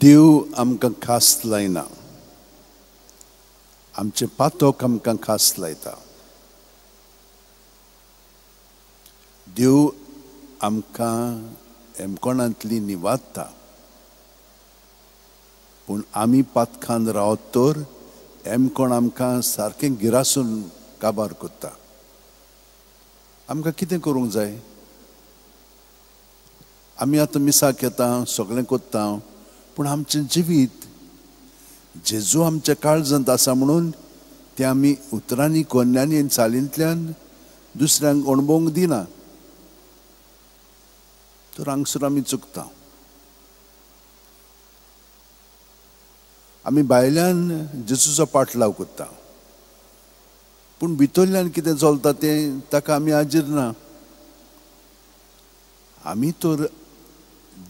देव आमकां खास लायना, आमचे पातक आमकां खास लायता. देव आमकां एमकोणांतली निवादता, पूण आमी पातखान रावत तर एमकोण आमकां सारकें गिरासून काबार करता. आमकां कितें करूंक जाय? आमी आतां मिसाक येता, सगळें करता, पूण आमचें जिवीत जेजू आमच्या काळजांत आसा म्हणून तें आमी उतरांनी, कोन्यांनी आनी चालींतल्यान दुसऱ्यांक अणभवंक दिना, तर हांगसर आमी चुकता. आमी भायल्यान जेजूचो पाटलाव करता, पूण भितरल्यान कितें चलता तें ताका आमी हाजीर ना. आमी तर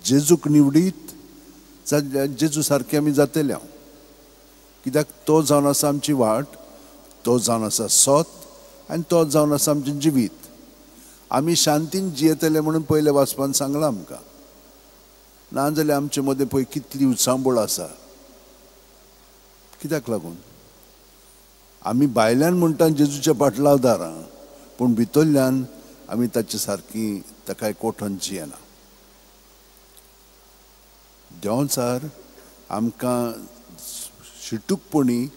जेजूक निवडीत जाल्यार जेजू सारकें आमी जातले. कित्याक तो जावन आसा आमची वाट, तो जावन आसा सत, आनी तो जावन आसा आमचें जिवीत. आमी शांतीन जियेतले म्हणून पयले वाचपान सांगलां आमकां. ना जाल्यार आमचे मदें पळय कितली उचांबळ आसा. कित्याक लागून? आमी भायल्यान म्हणटा जेजूच्या पाटलावदारां, पूण भितरल्यान आमी ताचे सारकी ताका कोठून जियेना. देंवचार आमकां शिटूकपणी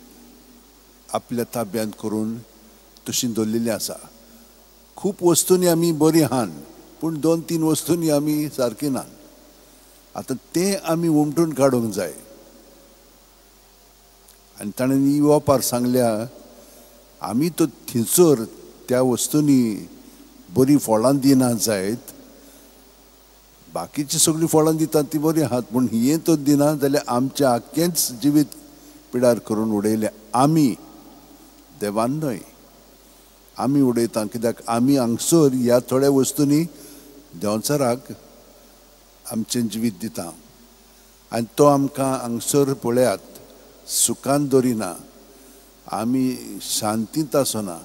आपल्या ताब्यांत करून तशी दवरलेली आसा. खूब वस्तूंनी आमी बरी आहान, पूण दोन तीन वस्तूंनी आमी सारकी ना. आतां तें आमी उमटून काडूंक जाय. आनी ताणें ही ओपार सांगल्या, आमी तो थंयसर त्या वस्तूंनी बरीं फळां दिना जायत, बाकीची सगळीं फळां दितात ती बरीं आहात, पूण हें तर दिना जाल्यार आमचें आख्खेंच जिवीत पिडार करून उडयलें आमी, देवान न्हय. आमी उडयता कित्याक आमी हांगसर ह्या थोड्या वस्तूंनी देंवचाराक आमचें जिवीत दिता, आनी तो आमकां हांगसर पळयात सुखान दवरिना, आमी शांतींत आसना,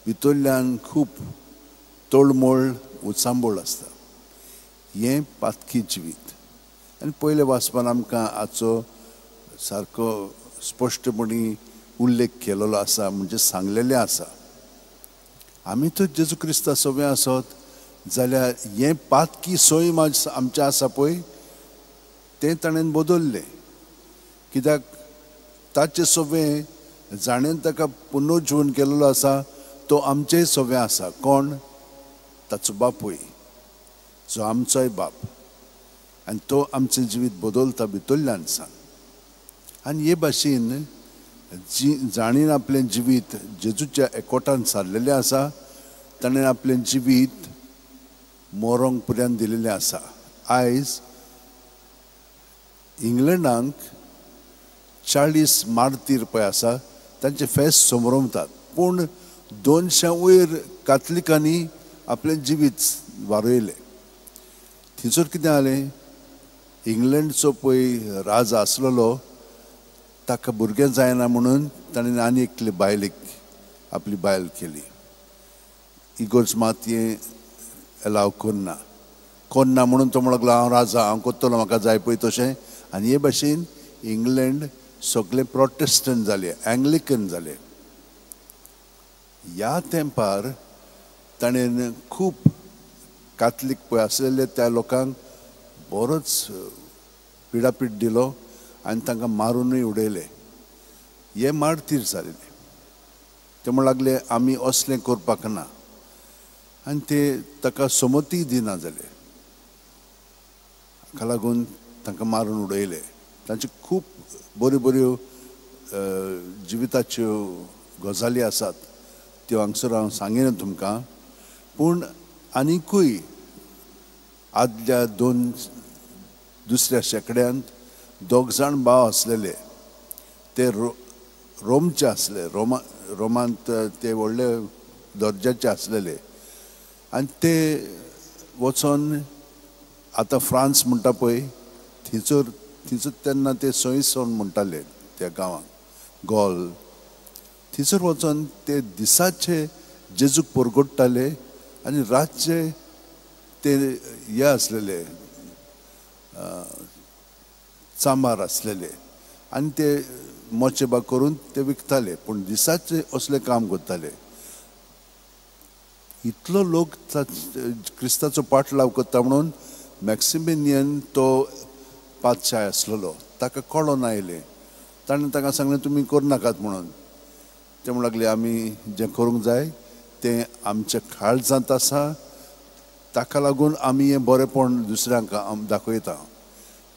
भितरल्यान खूब तळमळ उचांबळ आसता. हें पातकी जिवीत. आनी पयले वाचपान आमकां हाचो सारको स्पश्टपणी उल्लेख केलेलो आसा, म्हणजे सांगलेलें आसा. आमी तर जेजू क्रिस्ता सगळें आसत जाल्यार हें पातकी सैम आमचें आसा पळय तें ताणें बदल्लें. कित्याक ताचें सगळें जाणें ताका पुनर्जीवन केलेलो आसा तो आमचेय सगळें आसा. कोण? ताचो बापूय, जो आमचोय बाप, आनी तो आमचें जिवीत बदलता भितरल्यान सान. आनी हे भाशेन जी जाणें आपलें जिवीत जेजूच्या एकवटान सारलेलें आसा ताणें आपलें जिवीत मोरोंक पर्यंत दिलेलें आसा. आयज इंग्लंडाक 40 मार्तीर पळय आसा तांचे फेस्त समरमतात, पूण 200 वयर कातलिकांनी आपलें जिवीत वारयलें. थंयसर कितें जालें, इंग्लंडचो पळय राजा आसलेलो ताका भुरगें जायना म्हणून ताणें आनी एकले बायलेक आपली बायल केली. इगोर्ज मात हें एलाव करना करना म्हणून तो म्हणूंक लागलो हांव राजा, हांव करतलो म्हाका जाय पळय तशें. आनी हे भाशेन इंग्लंड सगळे प्रोटेस्टंट जाले, एंग्लिकन जाले. ह्या तेंपार ताणें खूब कातलीक पळय आसलेले त्या लोकांक बरोच पिडापीड दिलो आनी तांकां मारुनूय उडयले. हे मार्तीर जालेले. ते म्हणूंक लागले आमी असलें करपाक ना, आनी ते ताका समती दिना जाले. हाका लागून तांकां मारून उडयले. तांच्यो खूब बऱ्यो बऱ्यो जिविताच्यो गजाली आसात त्यो हांगसर हांव सांगिना तुमकां, पूण आनिकूय आदल्या दोन दुसऱ्या शेंकड्यांत दोग जाण भाव आसलेले, ते रोमचे आसले, रोमांत ते व्हडले दर्जाचे आसलेले. आनी ते वचोन आतां फ्रांस म्हणटा पळय थंयसर थंयसर तेन्ना ते सोयसोन म्हणटाले त्या गांवांक गोल, थंयसर वचोन ते दिसाचे जेजूक परगट्टाले आनी रातचे ते हे आसलेले चांबार आसलेले आनी ते मोचे बा करून ते विकताले, पूण दिसाचे असलें काम करताले. इतलो लोक क्रिस्ताचो पाठलाव करता म्हणून मॅक्सिमिनियन तो पातशाय आसलेलो ताका कळोन आयलें. ताणें ताका सांगलें तुमी करनाकात म्हणून. ते म्हणूंक लागले आमी जें करूंक जाय तें आमच्या काळजांत आसा, ताका लागून आमी हें बरेंपण दुसऱ्यांक दाखयता.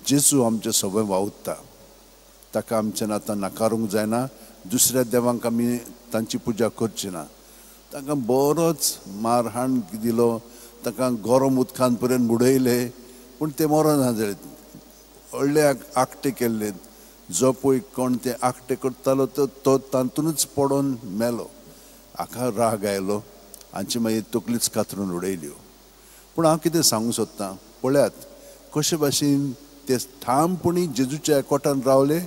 जेजू आमचें सगळें वावुरता, ताका आमच्यान आतां नाकारूंक जायना, दुसऱ्या देवांक आमी तांची पुजा करची ना. तांकां बरोच मारहाण दिलो, तांकां गरम उदकान पर्यंत बुडयले, पूण ते मरना जाले. व्हडले आकटे केल्ले, जो पळय कोण ते आकटे करतालो तो तातूंतच पडोन मेलो. हाका राग आयलो, हांची मागीर तकलीच कातरून उडयल्यो. पूण हांव कितें सांगूंक सोदतां पळयात कशे भाशेन ते ठामपणी जेजूच्या एकवटान रावले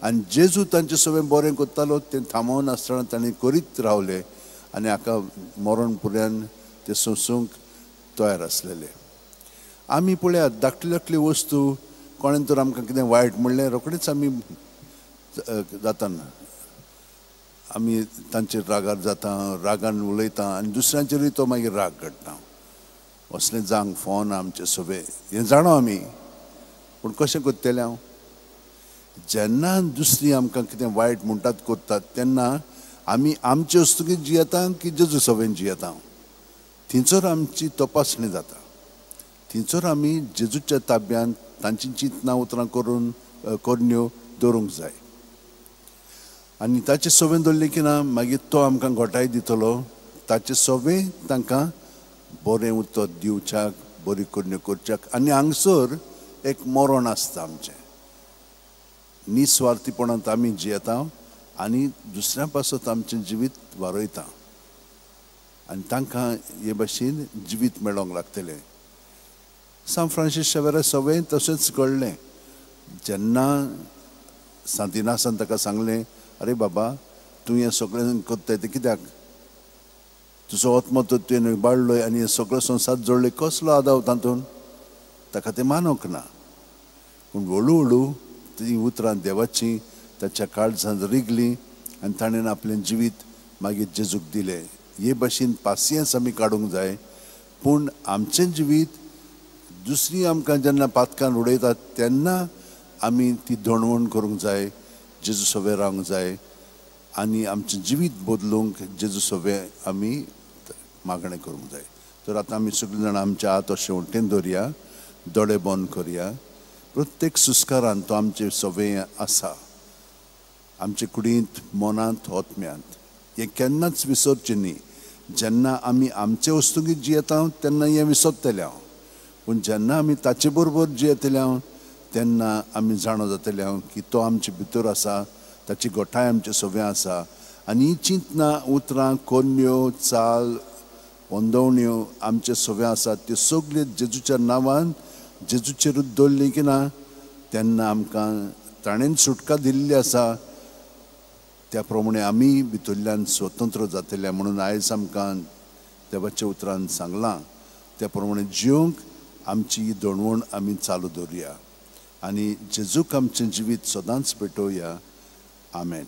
आनी जेजू तांचे सगळें बरें करतालो तें थांबोवन आसतना तांणी करीत रावले आनी हाका मरण पर्यंत ते सोंसूंक तयार आसलेले. आमी पळयात धाकटी धाकटी वस्तू कोणें तर आमकां कितें वायट म्हणलें रोखडेच आमी जाताना आमी तांचेर रागार जाता, रागान उलयता आनी दुसऱ्यांचेरूय तो मागीर राग काडटा. असलें जावंक फोन आमचें सगळें हें जाणो आमी, पूण कशें करतलें हांव? जेन्ना दुसरी आमकां कितें वायट म्हणटात करतात तेन्ना आमी आमचे वस्तुकीत जियेता की जेजू सवेन जियेता, थंयसर आमची तपासणी जाता. थंयसर आमी जेजूच्या ताब्यांत तांची चिंतना उतरां करून करण्यो दवरूंक जाय आनी ताचे सवें दवरलें की ना मागीर तो आमकां घोटाय दितलो. ताचे सवें तांकां बरें उतर दिवच्याक, बरी करण्यो करच्याक. आनी हांगसर एक मरण आसता आमचें, निस्वार्थीपणांत आमी जियेता आनी दुसऱ्या पासत आमचें जिवीत वारयता आनी तांकां हे भाशेन जिवीत मेळोंक लागतलें. सांत फ्रांसीस शावेरा सगळें तशेंच घडलें. जेन्ना सांतिनासान ताका सांगलें अरे बाबा तूं हें सगळें करताय तें कित्याक, तुजो आत्मो तर तुवें इबाडलोय आनी हें सगळें संवसार जोडलें, कसलो आदाव तातूंत? ताका तें मानूंक ना. पूण हळू हळू तीं उतरां देवाचीं ताच्या काळजांत रिगलीं आनी ताणें आपलें जिवीत मागीर जेजूक दिलें. हे भाशेन पासियेंस आमी काडूंक जाय, पूण आमचें जिवीत दुसरी आमकां जेन्ना पातकान उडयतात तेन्ना आमी ती दणवण करूंक जाय, जेजू सवें रावंक जाय आनी आमचें जिवीत बदलूंक जेजू सवें आमी मागणें करूंक जाय. तर आतां आमी सगळीं जाणां आमच्या हात अशें वटेन दवरया, दोळे बंद करया. प्रत्येक सुस्कारान तो आमचे सवें आसा, आमचे कुडींत, मनांत, आत्म्यांत. हें केन्नाच विसरचें न्ही. जेन्ना आमी आमचे वस्तुकीत जियेता तेन्ना हें विसरतलें हांव, पूण जेन्ना आमी ताचे बरोबर जियेतले हांव तेन्ना आमी जाणो जातले हांव की तो आमचे भितर आसा, ताची गोठाय आमचे सवें आसा आनी ही चिंतना, उतरां, कोन्यो, चाल, वंदवण्यो आमचे सवें आसात त्यो सगल्यो जेजूच्या नांवान जेजूचेरूच दवरली की ना तेन्ना आमकां ताणें सुटका दिल्ली आसा. त्या प्रमाणे आमी भितरल्यान स्वतंत्र जातले म्हणून आयज आमकां देवाच्या उतरान सांगलां. त्या प्रमाणे जिवंक आमची ही दणवण आमी चालू दवरया आनी जेजूक आमचें जिवीत सदांच पेटोवया. आमेन.